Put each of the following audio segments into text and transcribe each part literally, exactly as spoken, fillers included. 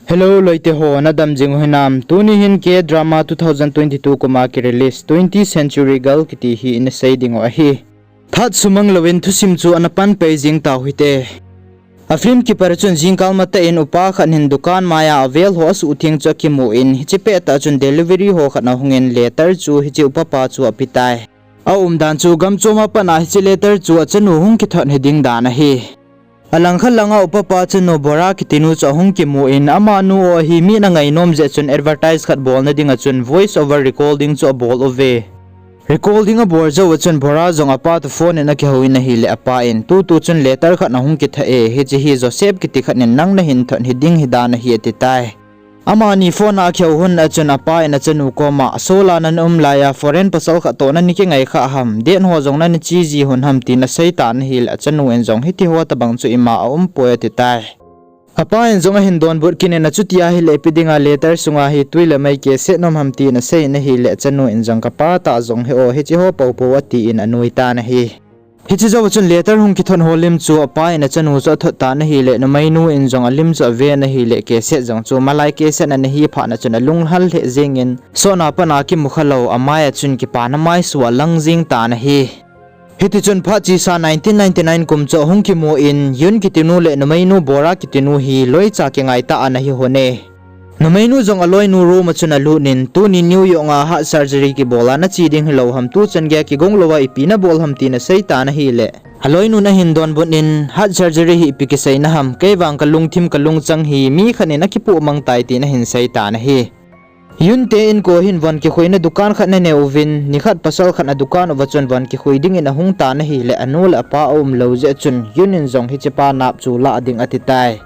Hello loite ho, nadam jing u hinam? Tuni hin K drama two thousand twenty-two kuma ki release Twenty Century Girl kiti hi ina sei ding u ahi. That sumang louvin thusim chu ana pan pei jing tau hite. A film kipat a chun jingkal matah in upa khat hin dukan maiya avel ho asuh theng chu akimu in, hiche pettah chun delivery ho khat ahungin letter chu hiche upapa chu apetai. Aumdan chu gamchom a pat a hiche letter chu achanu hung kithot hiding dan ahi. Alangkhat langa upapa chanu Bora kitinu chu ahung kimu in, amanu o hi min angainom jeh chun advertise khat bolna dinga chun voice over recording chu abol uve. Recording abol jou a chun Bora jong apa toh phone in akihou in ahile apa in, tutu chun letter khat ahung kithot e, hiche hi Joseph kiti khat in nang nahin thot hiding hidan ahi atitai. Amani phone a akihou hun a chun apa in achanu koma, asola nana um laiya foreign pasal khat toh nana kingai kha ham, date ho jong nana che ji hun ham tin aseitan ahile achanu in jong hitiho tobang chu ima aumpoi atitai. Apa in jong ahin donbut kit in achuti ahile ipi dinga letter sunga hi twi le mei kiset nom ham tin asei in ahile achanu in jong kapa tah jong he o hiche ho poupou atin anuitan ahi. Hiche jou a chun letter hung kithot ho lim chu apa in achanu chu athot tan ahile numeinu in jong alim chu aven ahile cassette jong chu malai cassette ana hi phat a chun alunghal lheh jengin, sotna pat a kimu khalou amai a chun kipana maisu alang jeng tan ahi. Hitichun phat chesa nineteen ninety-nine kum chu ahung kimu in, Yun kitinu le numeinu Bora kitinu hi loicha kingaitah a ana hi hon e. Numeinu jong aloinu room a chun alut in, tuni New York a heart surgery kibol a nache ding hilou ham, tuchan geiya kigong louva ipi nabol ham tin aseitan ahile, aloinun ahin donbut in, heart surgery hi ipi kiseina ham, keivang kalungthim kalungchang hi mi khat in akipoh mang tai tin ahin seitan ahi. Yun te inko hin von kikhuina dukan khat nanei uvin, nikhat pasal khat adukan uva chun von kikhui dingin ahung tan ahile anu le apa aumlou jeh a chun Yun in jong hichepa nap chu lah ding atitai.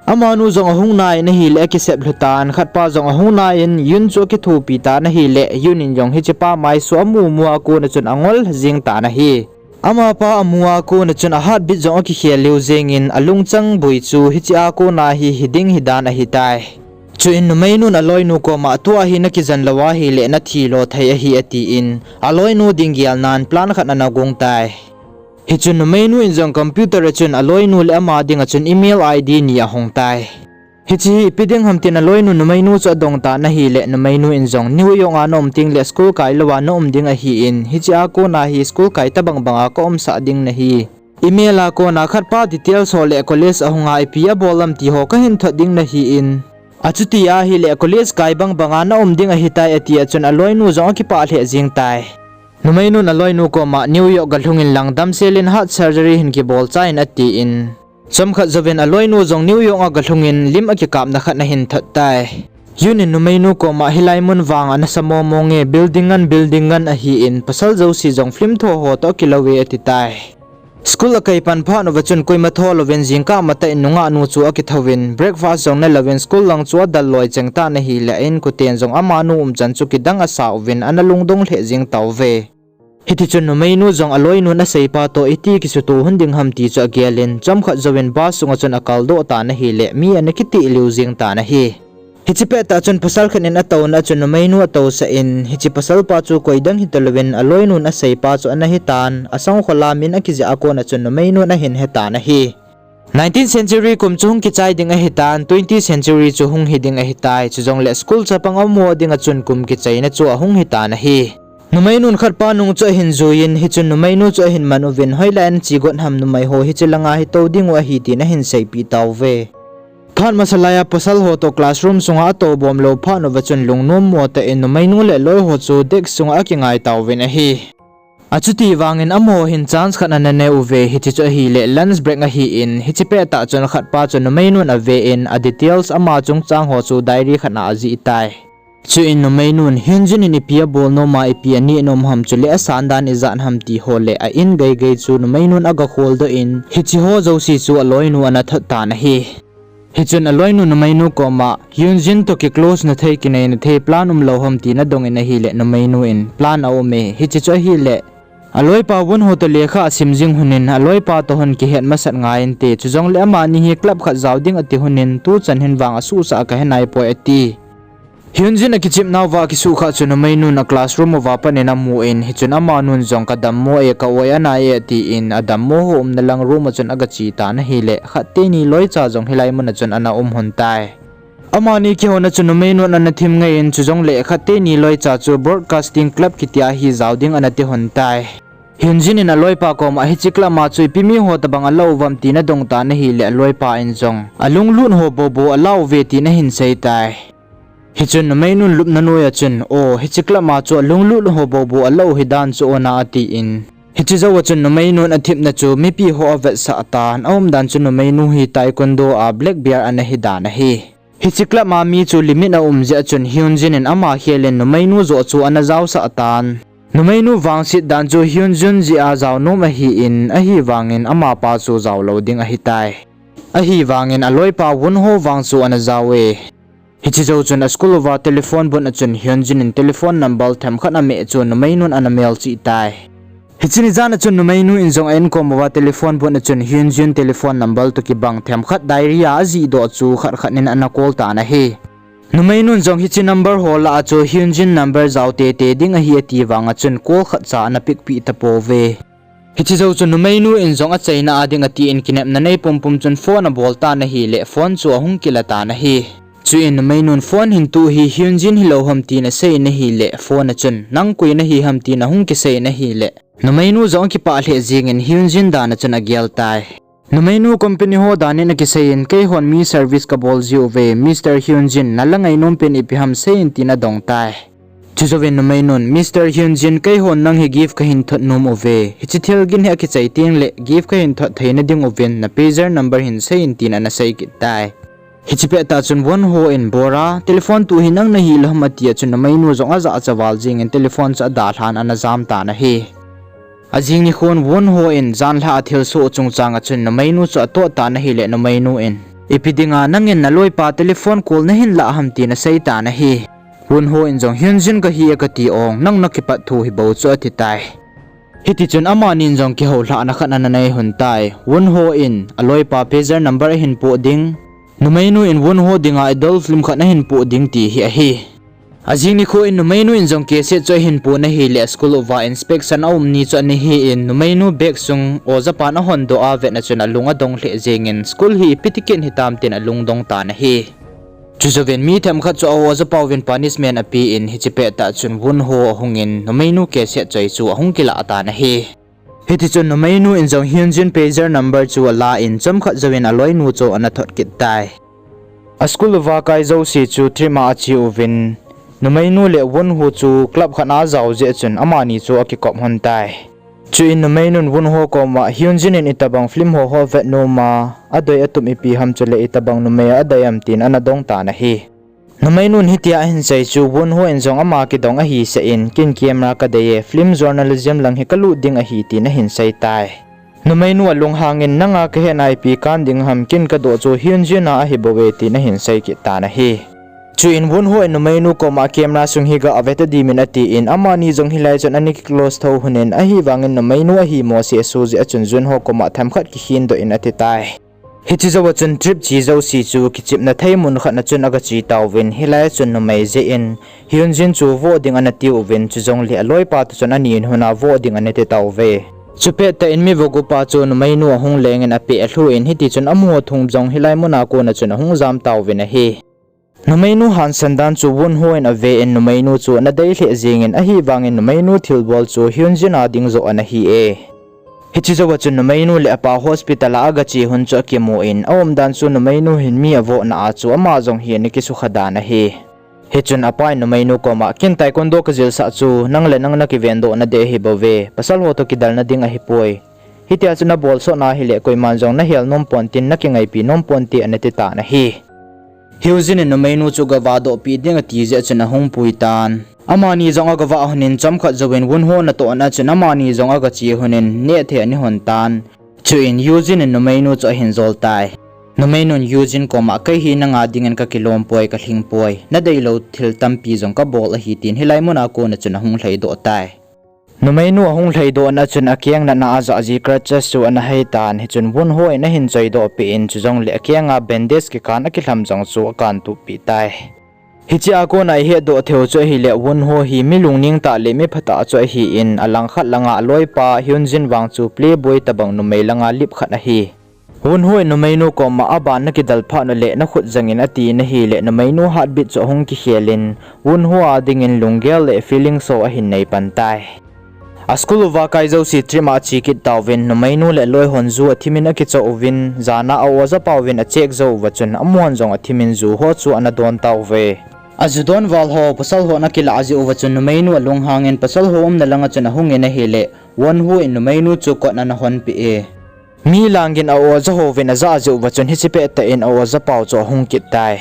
Amanu jong ahung nai in ahile akisep lhu tan, khatpa jong ahung nai in Yun chu akithopi tan ahile Yun in jong hichepa maisu amu mu a kona chun angol jeng tan ahi. Amapa amu a kona chun a heartbeat jong akikhel lheh jengin alungchang boi chu hichea kona hi hiding hidan ahitai. Chuin numeinun aloinu koma tua hi nakijen lou ahile nathi lo thei ahi atin, aloinu ding gelnan plan khat ana gong tai. Hichun numeinu in jong computer a chun aloinu le ama dinga chun email I D ni ahong tai. Hiche hi ipi ding ham tin aloinu numeinu chu adong tan ahile numeinu in jong New York a naum tengle school kai louva naum ding ahin, hichea kona hi school kai tobang banga kaumsah ding nahi. Email a kona khatpa details ho le college ahunga ipi abol am ti ho kahin thot ding nahin, achuti ahile college kai bang banga naum ding ahitai atia chun aloinu jong akipah lheh jeng tai. Numeinun aloinu koma New York galhungin lang damselin heart surgery hin kibolchai in atin, chomkhat jouvin aloinu jong New York a galhungin lim akikapna khat ana hin thot tai. Yun in numeinu koma hilai mun vang ana sa mong mong e, building ngan building ngan ahin, pasal jouse jong film tho ho toh akilou e atitai. School akai pan phat uva chun koima tho louvin jingkah matah in nungahnu chu akithouvin, breakfast jong nelouvin school lang chu adal loi cheng tan ahile a-inkoten jong amanu umchan chu kidang asa uvin ana lungdong lheh jeng tauve. Hitichun numeinu jong aloinun aseipa toh iti kisuto hon ding ham ti chu agelin, chomkhat jouvin bus sunga chun akaldoh tan ahile mi ana kitih lheh jeng tan ahi. Hiche pettah chun pasal khat in atouna a chun numeinu atousah in, hiche pasalpa chu koidang hitalouvin aloinun aseipa chu ana hitan, asangkhol a min akijih a kona chun numeinun ahin hetan ahi. Nineteenth century kum chu hung kichai ding ahitan, twentieth century chu hung hiding ahitai, chujongle school chapang aummo dinga chun kum kichaina chu ahung hitan ahi. Numeinun khatpa nung chu ahin juiyin, hichun numeinu chu ahin man uvin, hoilai a nache got ham, numeiho hiche langa hitou dingu ahi tin ahin seipeh tauve. Phat masa laiya pasal ho toh classroom sunga atoubom lou phat uva chun lungnommo tah in numeinu le aloiho chu desk sunga akingai tauvin ahi. Achuti vangin amaho hin chance khat ana ne uve, hiche chu ahile lunch break ahin, hiche pettah chun khatpa chu numeinun aven, a details ama chungchang ho chu diary khat a ajih tai. Chuin numeinun Hyunjin in ipi abol nom a, ipi aneh nom ham, chule asan dan ijat ham ti ho le a in geigei chu numeinun aga kholdoh in, hiche ho jouse chu aloinu ana thot tan ahi. Hichun aloinu numeinu koma, Hyunjin toh kiclose na thei, kineina thei plan umlou ham ti nadongin ahile numeinu in plan aume, hiche chu ahile aloipa Won ho toh lekha asim jing honin, aloipa toh hon kihet masat ngai inte, chujongle amani hi club khat jao ding ati honin, tuchan hin vang asuhsah kahe naipoi ati. Hyunjin akichep nauva akisuhkhah chu numeinun a classroom uva panin amun, hichun amanun jong kadammo e, ka-oi anai e atin, adammo ho umna lang room a chun aga che tan ahile, khat teni loicha jong hilai mun a chun ana um hon tai. Amani kihouna chu numeinun ana thim ngei in, chujongle khat teni loicha chu Broadcasting Club kitia hi jao ding ana ti lhon tai. Hyunjin in aloipa koma hiche club a chu ipi miho tobang ala uvem tin adong tan ahile aloipa in jong alunglut ho bou bou ala uve tin ahin sei tai. Hichun numeinun lupna noiya chun, o, hiche club a chu alunglut ho bou bou ala u hidan chu ona atin. Hiche jouva chun numeinun athipna chu mipi ho avetsah tan, aumdan chu numeinu hi taekwondo a black belt ana hidan ahi. Hiche club a mi chu limit aum jeh a chun Hyunjin in ama khel in numeinu joh chu ana jaosah tan. Numeinu vangset dan chu Hyunjin jeh a jaonom ahin, ahivangin amapa chu jaolou ding ahitai. Ahivangin aloipa Wonho vang chu ana jaove. Hiche jou chun aschool uva telephone booth a chun Hyunjin in telephone number themkhat ameh chu numeinun ana melchih tai. Hiche ni jan a chun numeinu in jong a-inkom uva telephone booth a chun Hyunjin telephone number toh kibang themkhat diary a ajihdoh chu khat khat in ana call tan ahi. Numeinun jong hiche number ho lah a chu Hyunjin number jao tete ding ahi ati vanga chun call khatcha ana pickpeh tapouve. Hiche jou chun numeinu in jong achaina a ding atin kinepna nei pumpum chun phone abol tan ahile phone chu ahung kila tan ahi. Chuin numeinun phone hin tu hi Hyunjin hilou ham tin asei in ahile phone a chun, nang koi nahi ham tin ahung kisei in ahile numeinu jong akipah lheh jengin Hyunjin dan a chun agel tai. Numeinu company ho dan in akisei in, keihon mi service kabol jiuve, Mister Hyunjin, nala ngainom pen ipi ham sei in tin adong tai. Chujouvin numeinun, Mister Hyunjin, keihon nang hi gift kahin thot nom uve. Hiche thil gin hi akichai tengle gift kahin thot theina ding uvin na pager number hin sei in tin ana sei kit tai. Hiche pettah chun Wonho in, Bora, telephone tu hi nang nahilou ham atia chun numeinu jong ajahcha val jengin telephone chu adalhan ana jam tan ahi. Ajing nikhon Wonho in janlhah a thilsoh chungchang a chun numeinu chu atot tan ahile numeinu in, ipi dinga nangin naloipa telephone call nahin lah ham tin asei tan ahi. Wonho in jong Hyunjin kahi e kati ong, nang nakipat thu hi bou chu ati tai. Hitichun amanin jong kihoulhahna khat ana nei lhon tai. Wonho in aloipa pager number ahin poh ding, numeinu in Wonho dinga idol film khat ahin poh ding ti hi ahi. Ajing nikho in numeinu in jong cassette chu ahin pon ahile school uva inspection aum ni chu ana hin numeinu bag sung ojapan ahondoh a vetna chun alung adong lheh jengin school hi ipi tikin hitam tin alungdong tan ahi. Chujouvin mi themkhat chu a-ojapa uvin punishment apen hiche pettah chun Wonho ahungin numeinu cassette choi chu ahung kilah tan ahi. Hitichun numeinu in jong Hyunjin pager number chu alan chomkhat jouvin aloinu chu ana thot kit tai. A school uva kai jouse chu trip a ache uvin, numeinu le Wonho chu club khat a ajao jeh chun amani chu akikop lhon tai. Chuin numeinun Wonho koma Hyunjin in itobang film ho ho vet nom a, adei atup ipi ham chule itobang numei a adei am tin ana dong tan ahi. Numeinun hitia ahin sei chu Wonho in jong ama kidong ahiseh in, ken camera kadei e, film journalism lang hi kalut ding ahi tin ahin sei tai. Numeinu alunghangin, nanga kahetna ipi kan ding ham, ken kadoh chu Hyunjin a ahibouve tin ahin sei kit tan ahi. Chuin Wonho in numeinu koma camera sung hi gah ave tadimin atin, amani jong hilai chun ana kiclose tho lhonin, ahivangin numeinu ahimo seh seh jeh a chun Junho koma themkhat kikhendoh in ati tai. Hiche jouva chun trip che jouse chu kichepna thei mun khat a chun aga che tauvin, hilai a chun numei jeh in Hyunjin chu voh ding ana tiuvin, chujongle aloipa toh chun ani in hon a voh ding ana ti tauve. Chupettah in mi vohgupa chu numeinu ahung lengin apeh alhuh in, hitichun amaho thum jong hilai muna kona chun ahung jam tauvin ahi. Numeinu hansan dan chu Wonho in aven numeinu chu ana dei lheh jengin, ahivangin numeinu thilbol chu Hyunjin a ding joh ana hi e. Hiche jouva chun numeinu le apa hospital a aga che lhon chu akimun, aumdan chu numeinu hin mi avohna a chu ama jong hi ana kisukha dan ahi. Hichun apa in numeinu koma, ken taekwondo kajilsah chu nang le nang nakivendoh nading ahibouve, pasal ho toh kidelna ding ahipoi. Hitia chu nabol sot na hile koiman jong nahel nom ponte, nakingaipi nom ponte ana ti tan ahi. Hyunjin in numeinu chu gavadohpeh ding ati jeh chun ahung pui tan. Amani jong agavah lhonin chomkhat jouvin Wonho natohna chun amani jong aga che lhonin nehthei ana hi lhon tan. Chuin Hyunjin in numeinu chu ahin jol tai. Numeinun Hyunjin koma, kei hi nanga dingin kakilom poi, kalhing poi. Nadeilou thil tampi jong kabol ahi tin hilai muna kona chun ahung lhaidoh tai. Numeinu ahung lhaidohna chun akeng natna a ajah ji crutches chu ana hai tan, hichun Wonho in ahin choidohpeh in, chujongle akenga bandage kikan akilham jong chu akantuppeh tai. Hichea kona ihetdoh theiyu chu ahile Wonho hi mi lungneng tah le mi phatah chu ahin, alangkhat langa aloipa Hyunjin vang chu playboy tobang numei langa lip khat ahi. Wunho in numeinu koma aban nakidal phat uleh nakhut jangin atin ahileh numeinu heartbeat chu ahung kikhel in, Wunho a dingin lunggel le feelings ho ahin nei pan tai. A school uva kai jouse trip a ache kit tauvin, numeinu le aloihon ju athimin akichoh uvin, jana a-o ajapauvin acheck jou uva chun, amahon jong athimin ju ho chu ana don tauve. Aju don val ho pasal hon akilah jeh uva chun numeinu alunghangin pasal ho umna langa chun ahungin ahileh, Wunho in numeinu chu kotna ana honpeh e. Mi langin a-o aja houvin ajah jeh uva chun hiche pettah in a-o ajapau chu ahung kit tai.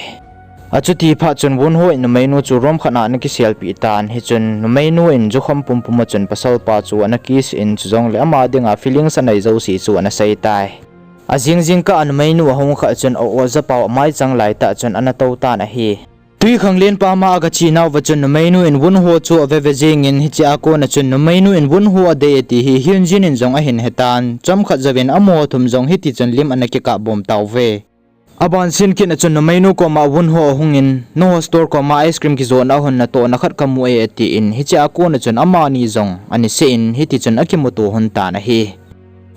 Achuti phat chun Wunho in numeinu chu room khat a ana kiselpeh tan, hichun numeinu in jukham pumpum a chun pasalpa chu ana kiss in, chujongle ama dinga feelings anei jouse chu ana sei tai. Ajing jingkah a numeinu ahung kha chun a-o ajapau amaichang laitah chun ana tou tan ahi. Twikhanglen pama agache nauva chun numeinu in Wunho chu aveve jengin, hichea kona chun numeinu in Wunho adei e ti hi Hyunjin in jong ahin hetan, chomkhat jouvin amaho thum jong hitichun lim ana kikap bom tauve. Aban sen kit a chun numeinu koma Wunho ahungin, nangho store koma ice cream kijohna a hung natohna khat kamu e atin, hichea kona chun amani jong aniseh in hitichun akimuto lhon tan ahi.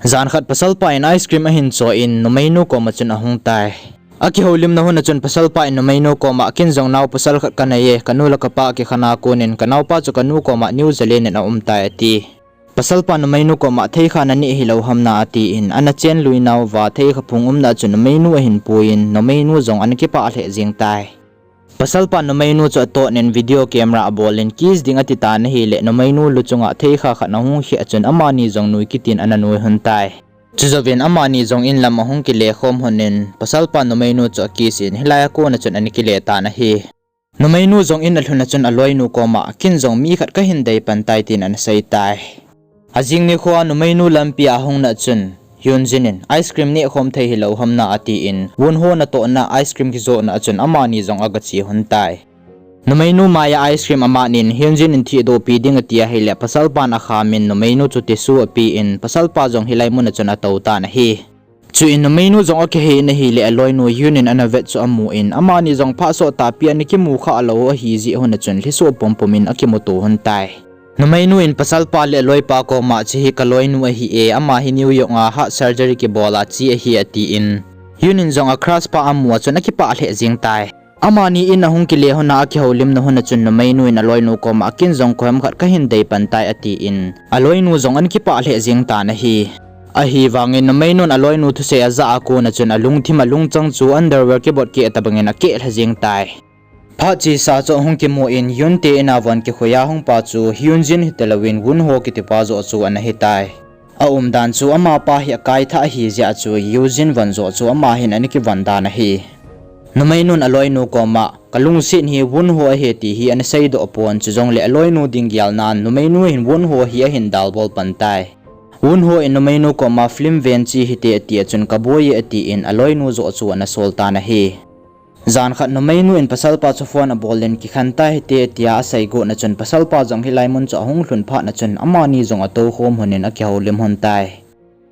Jan khat pasalpa in ice cream ahin choh in numeinu koma chun ahung tai. Akihoulimna hun a chun pasalpa in numeinu koma ken jong naopasal khat kanei e, kanu le kapa kikhen a konin kanaopa chu kanu koma New Zealand in aum tai ati. Pasalpan numeinu koma theikha naneh hilou ham na atin, ana chenlui nauva theikha phung umna a chun numeinu ahin puiyin, numeinu jong ana kipah lheh jeng tai. Pasalpan numeinu chu atonin video camera abolin kiss ding ati tan ahileh numeinu luchunga theikha khat ahung kheh a chun amani jong nui kitin ana nui lhon tai. Chujouvin amani jong inlam ahung kile khom lhonin, pasalpan numeinu chu akiss in, hilai a kona chun ana kile tan ahi. Numeinu jong in alhun a chun aloinu koma, ken jong mi khat kahin dei pan tai tin ana sei tai. Ajing nikhoa numeinu lampia ahungna a chun, Hyunjin in, ice cream nehkhom thei hilou ham na atin, Wunho natohna ice cream kijohna a chun amani jong agache lhon tai. Numeinu maiya ice cream amanin, Hyunjin in thehdohpi ding ati ahileh pasalpan akhamin numeinu chu tissue apen, pasalpa jong hilai mun a chun atou tan ahi. Chuin numeinu jong akihei in ahileh aloinu Hyun in ana vet chu amun, amani jong phat sot tahpi a ana kimu khalou ahijeh lhon a chun lhisoh pumpum in akimuto lhon tai. Numeinu in pasalpa le aloipa koma, hiche hi kaloinu ahi e, ama hi New York a heart surgery kibol a che ahi atin, Hyun in jong a crush pa amu a chun akipah lheh jeng tai. Amani in ahung kile lhon a akihoulimna hun a chun numeinu in aloinu koma ken jong koiham khat kahin dei pan tai atin, aloinu jong ana kipah lheh jeng tan ahi. Ahivangin numeinun aloinu thusei ajah a kona chun alungthim alungchang chu underwear kibot keh tobangin akeh lha jeng tai. Phat chesa chu ahung kimun Hyun te in a von kikhoi a hung pa chu Hyunjin hitilouvin Wunho kitipa joh chu ana hitai. Aumdan chu amapa hi akaithah ahi jeh a chu Hyunjin von joh chu ama hin ana kivon dan ahi. Numeinun aloinu koma, kalungset hi Wunho ahi ti hi ana seidoh pon, chujongle aloinu ding gelnan numeinu hin Wunho hi ahin dalbol pan tai. Wunho in numeinu koma film ven che hite ati a chun kaboi e atin aloinu joh chu ana sol tan ahi. Jan khat numeinu in pasalpa chu phone abolin kikhen ta hite tia asei got na chun pasalpa jong hilai mun chu ahung lhun phat na chun amani jong atoukhom lhonin akihoulim lhon tai.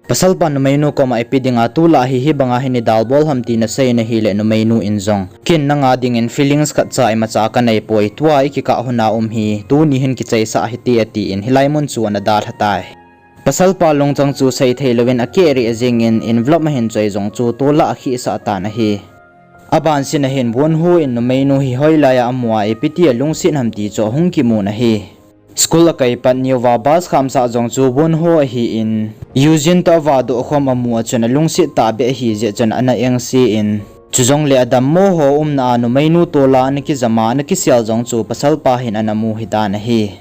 Pasalpan numeinu koma ipi dinga tulai hi hibanga hin idalbol ham ti nasei in ahileh numeinu in jong, ken nanga dingin feelings khatcha imacha kanei poi, tua ikikah lhona um hi tuni hin kichaisah hite atin hilai mun chu ana dalha tai. Pasalpa lungchang chu seithei louvin akeh reh jengin envelope ahin choi jong chu tolah akhehsah tan ahi. Abansen a hin Wunho in numeinu hi hoilai a amu a ipi tia lungset ham ti chu ahung kimun ahi. School akai pat niuva bus khamsah jong chu Wunho ahin, Hyunjin toh avadoh khom amu a chun alungset tahbeh ahi jeh chun ana engse in, chujongle adammo ho umna a numeinu tola ana kijam a ana kisel jong chu pasalpa hin ana mu hitan ahi.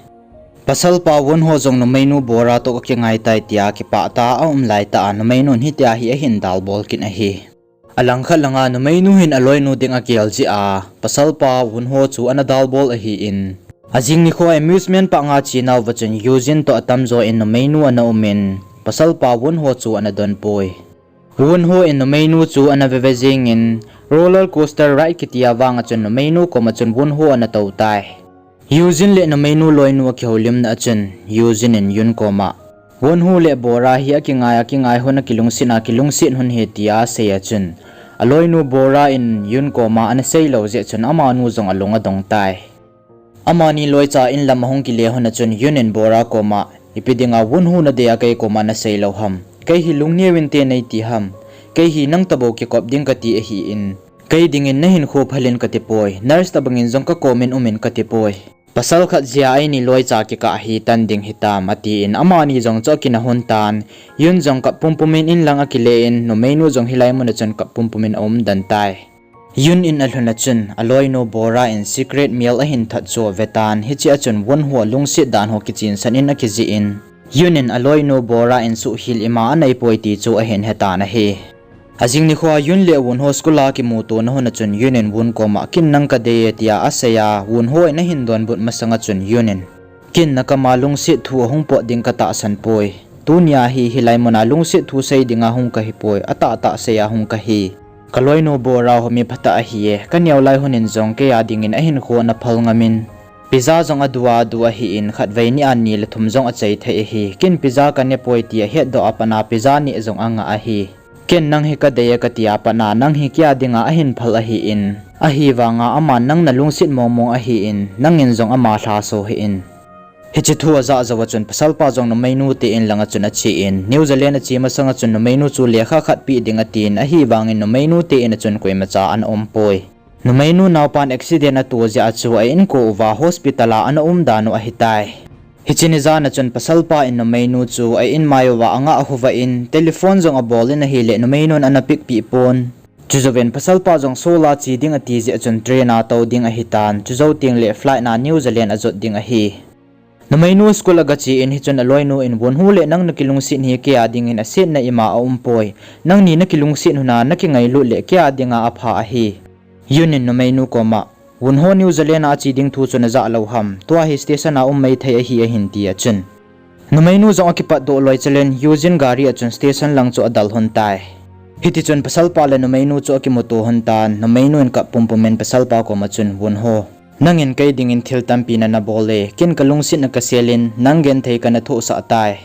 Pasalpa Wunho jong numeinu Bora toh akingai tai tia kipah tah a aum laitah a numeinun hitia hi ahin dalbol kit ahi. Alangkhat langa numeinu hin aloinu ding agel jeh a, pasalpa Wunho chu ana dalbol ahin, ajing nikho amusement park a ache nauva chun Hyunjin toh atamjo in numeinu ana umin, pasalpa Wunho chu ana donpoi. Wunho in numeinu chu ana veve jengin, roller coaster ride kitia vanga chun numeinu koma chun Wunho ana tou tai. Hyunjin le numeinu loinu akihoulimna a chun, Hyunjin in Hyun koma, Wunho le Bora hi akingai akingai lhon, akilungset a kilungset lhon ahi tia asei a chun, aloinu Bora in Hyun koma ana seilou jeh chun amanu jong alung adong tai. Amani loicha inlam ahung kile lhon a chun Hyun in Bora koma, ipi dinga Wunho nadei a kei koma naseilou ham? Kei hi lungneo inte neiti ham? Kei hi nang tabou kikop ding kati ahin, kei dingin nahinkho phalin kati poi, nurse tabangin jong kakomin umin kati poi. Pasal khat jeh a eini loicha kikah hi tan ding hitam, atin amani jong chu akinah lhon tan. Yun jong kap pumpumin in lang akile in, numeinu jong hilai mun a chun kap pumpumin aum den tai. Yun in alhun a chun, aloinu Bora in secret mail ahin thot chu ave tan, hiche a chun Won Ho lungset dan ho kichingsan in akijih in, Yun in aloinu Bora in suhkhel ima anei poi ti chu ahin he tan ahi. Ajing nikho a Yun le Won Ho school a kimuto na hun a chun Yun in Won koma, ken nang kadei e tia asei a, Won Ho in ahin donbut masang a chun Yun in, ken nakam a lungset thu ahung pot ding katahsan poi. Tunia hi hilai mun a lungset thu sei dinga hung kahi poi, atahtah sei a hung kahi. Kaloinu Bora ho mi phatah ahi e, kaneo lai hun in jong kei a dingin ahinkho ana phal ngam in, pizza jong adu a adu ahin, khatvei ni a ni le thum jong achai thei ahi. Ken pizza kane poi tia hetdoh a pat a pizza neh jong anga ahi. Ken nang hi kadei e kati a pat a nang hi kei a dinga ahin phal ahin, ahivanga aman nang nalungset mong mong ahin, nangin jong ama lhaso hih in. Hiche thu ajah jou a chun pasalpa jong numeinu te in lang a chun ache in, New Zealand ache masang a chun numeinu chu lekha khat peh ding atin, ahivangin numeinu te in a chun koimacha ana um poi. Numeinu naopan accident ato jeh a chu a inko uva hospital a ana um dan u ahitai. Hiche ni jan a chun pasalpa in numeinu chu a inmai uva angah khuva in, telephone jong abol in ahile numeinun ana pick peh pon. Chujouvin pasalpa jong Seoul a che ding ati jeh a chun train a tou ding ahitan, chujou tengle flight na New Zealand ajot ding ahi. Numeinu school agache in hichun aloinu in, Won Ho le nang nakilungset hi kei a dingin asetna ima aumpoi. Nangni nakilungset lhon a nakingailut le kei a dinga apha ahi. Yun in numeinu koma, Won Ho New Zealand a ache ding thu chu najah lou ham? Tua hi station a um maithei ahi, ahin ti a chun, numeinu jong akipatdoh loi chelen Yujin gari a chun station lang chu adel lhon tai. Hitichun pasalpa le numeinu chu akimuto lhon tan, numeinu in kap pumpum in pasalpa koma chun, Won Ho, nangin kei dingin thil tampi nana bol e, ken kalungsetna kasel in, nang genthei kana thohsah tai.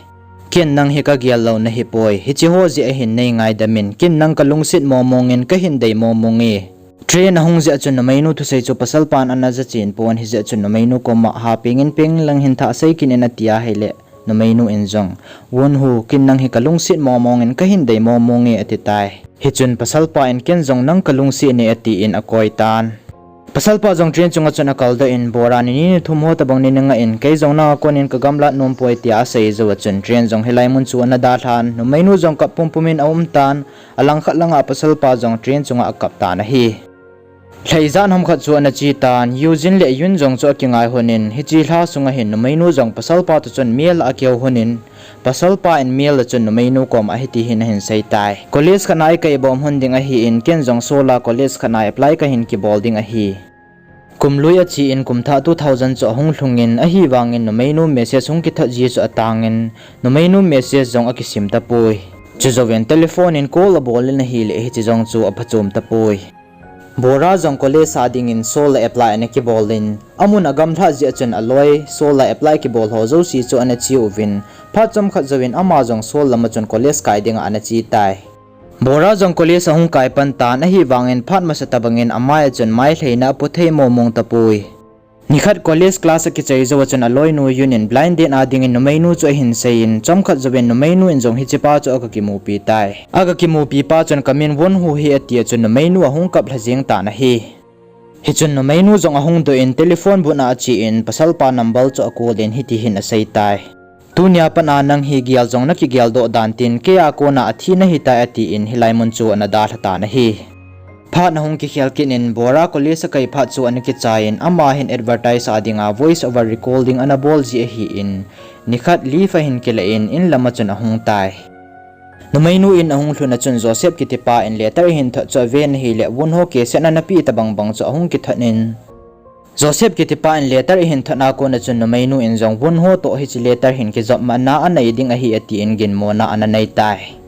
Ken nang hi kagel lou nahipoi, hiche ho jeh a hin neingaidam in, ken nang kalungset mong mong in kahin dei mong mong e. Train ahung jeh a chun numeinu thusei chu pasalpan ana jachen pon, hijeh a chun numeinu koma, ha peng in peng lang hin thah sei kit in ati ahile, numeinu in jong, Won Ho, ken nang hi kalungset mong mong in kahin dei mong mong e ati tai. Hichun pasalpa in ken jong nang kalungset e atin akoi tan. Pasalpa jong train chunga chun akaldoh in, Bora, nini nithum ho tobang nina ngah in, kei jong nanga kon in kagamlat nompoi tia asei jou a chun train jong hilai mun chu ana dalhan, numeinu jong kap pumpum in aum tan, alangkhat langa pasalpa jong train chunga akap tan ahi. Lha ijat ham khat chu ana che tan, Yujin le Yun jong chu akingai lhon in, hiche lha sunga hin numeinu jong pasalpa toh chun mail a akihou lhon in, pasalpa in mail a chun numeinu koma hiti hin ahin sei tai. College khat na ikai bom lhon ding ahin, ken jong Seoul a college khat na apply kahin kibol ding ahi. Kum lui ache in kum thah two thousand chu ahung lhung in, ahivangin numeinu message hung kithot ji chu atang in, numeinu message jong akisim tapoi. Chujouvin telephone in call abol in ahile hiche jong chu aphachom tapoi. Bora jong college a dingin Seoul a apply ana kibol in, amun agamlhah jeh a chun aloi Seoul a apply kibol ho jouse chu ana che uvin, phat chomkhat jouvin ama jong Seoul lama chun college kai dinga ana che tai. Bora jong college ahung kai pan tan, ahivangin phat masa tobangin amai a chun mailheina apothei mong mong tapoi. Nikhat college class akichai jou a chun aloinu Yun in blind date a dingin numeinu chu ahin sei in, chomkhat jouvin numeinu in jong hichepa chu aga kimupi tai. Aga kimupi pa chun kamin Won Ho ahi ati a chun numeinu ahung kap lha jeng tan ahi. Hichun numeinu jong ahung doh in telephone booth a ache in pasalpa number chu acall in hiti hin asei tai. Tunia pat a nang hi gel jong nakigeldoh dan tin, kei a kona athi nahitai atin hilai mun chu ana dalha tan ahi. Phat ahung kikhel kit in Bora college akai phat chu ana kichai in ama hin advertise a dinga voice over recording ana bol ji ahin, nikhat leave ahin kila in, in lama chun ahung tai. Numeinu in ahung lhun a chun Joseph kitipa in letter ahin thot chu aven ahile Won Ho cassette ana pe tobang bang chu ahung kithot in, Joseph kitipa in letter ahin thot na kona chun numeinu in jong Won Ho toh hiche letter hin kijopmatna anei ding ahi atin ginmona ana nei tai.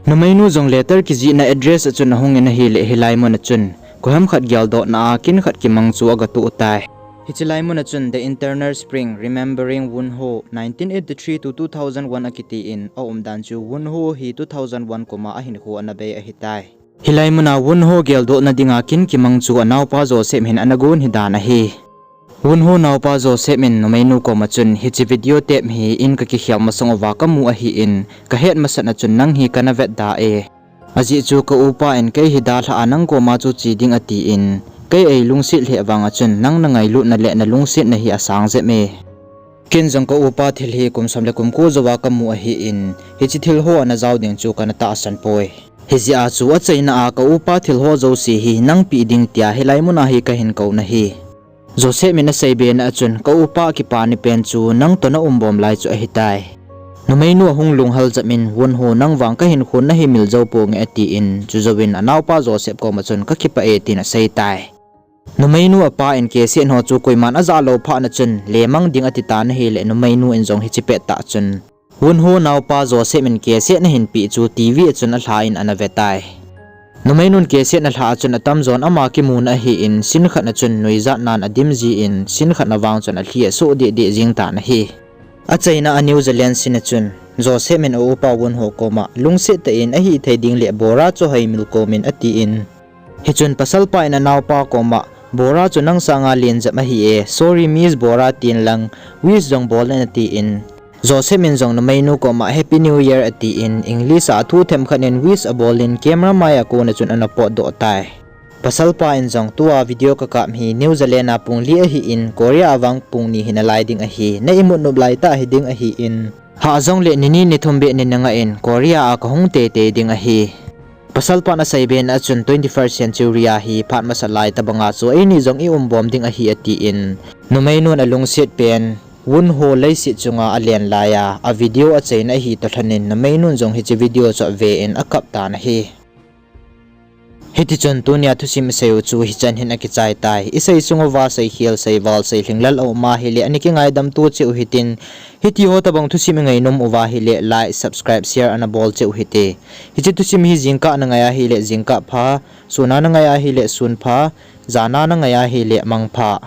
Numeinu jong letter kijihna address a chun ahung in ahile hilai mun a chun koiham khat geldohna a kin khat kimang chu aga toh tai. Hiche lai mun a chun The Eternal Spring, Remembering Won Ho, nineteen eighty-three to two thousand one akiti in, aumdan chu Won Ho hi two thousand one kum a ahinkho ana bei ahitai. Hilai muna Won Ho geldohna dinga kin kimang chu anaopa Joseph hin ana gon hidan ahi. Won Ho naopa Joseph in numeinu koma chun, hiche video tape hi in kakikhel masang uva kamu ahin, kahet masat na chun nang hi kana vetda e. Ajeh chu ka upa in kei hi dalhah a nang koma chu che ding atin, kei eilungset lheh vang a chun nang nangailutna le nalungsetna hi asang jep e. Ken jong ka upa thil hi kum som le kum ko jouva kamu ahin, hiche thil ho ana jao ding chu kana tahsan poi. Hijeh a chu achaina a ka upa thil ho jouse hi nang peh ding tia hilai muna hi kahin kou nahi. Joseph in asei bena a chun, ka upa kipana pen chu nang toh na um bom lai chu ahitai. Numeinu ahung lunghal jep in, Wunho, nang vang kahinkhon nahi mil jou ponge atin, chujouvin anaopa Joseph koma chun, kakipah e tin aseitai. Numeinu apa in cassette ho chu koiman ajah lou phat na chun, lemang ding ati tan ahile, numeinu in jong hiche pettah chun, Wunho naopa Joseph in cassette ahin peh chu TV a chun alha in ana vetai. Numeinun cassette alha a chun atamjon ama kimuna ahin, scene khat na chun nuijat nan adim jin, scene khat na vang chun alhi asoh dehdeh jeng tan ahi. Achaina a New Zealand scene a chun, Joseph in a upa Wunho koma, lungset tah in ahithei ding le Bora chu hoimil komin atin. Hichun pasalpa in anaopa koma, Bora chu nang sanga len jep ahi e, sorry miss Bora tin lang, wish jong bol in atin. Joseph in jong numeinu koma Happy New Year atin, English a athu themkhat in wish abolin camera mai a kona chun ana potdoh tai. Pasalpa in jong tua video kakap hi New Zealand a pung li ahin, Korea a vang pung ni hinalai ding ahi, na imut nop laitah hiding ahin. Hah jongle nini nithum beh ni nangah in, Korea a kahung teitei ding ahi. Pasalpan asei bena a chun twenty-first century a hi phat masa lai tobanga chu eini jong i umbom ding ahi atin, numeinun alungset pen, Wunho leiset chunga alen laiya, a video achaina ahi toh lhonin numeinun jong hiche video chu aven akap tan ahi. Hitichun tunia thusim isei u chu hichan hin akichai tai. Isei sung uva seikhel, seival, seilhinglel aum ahile ana kingaidam to cheh u hitin, hitiho tobang thusim ingainom uva ahile like, subscribe, share ana bol cheh u hite. Hiche thusim hi jingkah nangai ahile jingkah pha, suna nangai ahile sun pha, jana nangai ahile mang pha.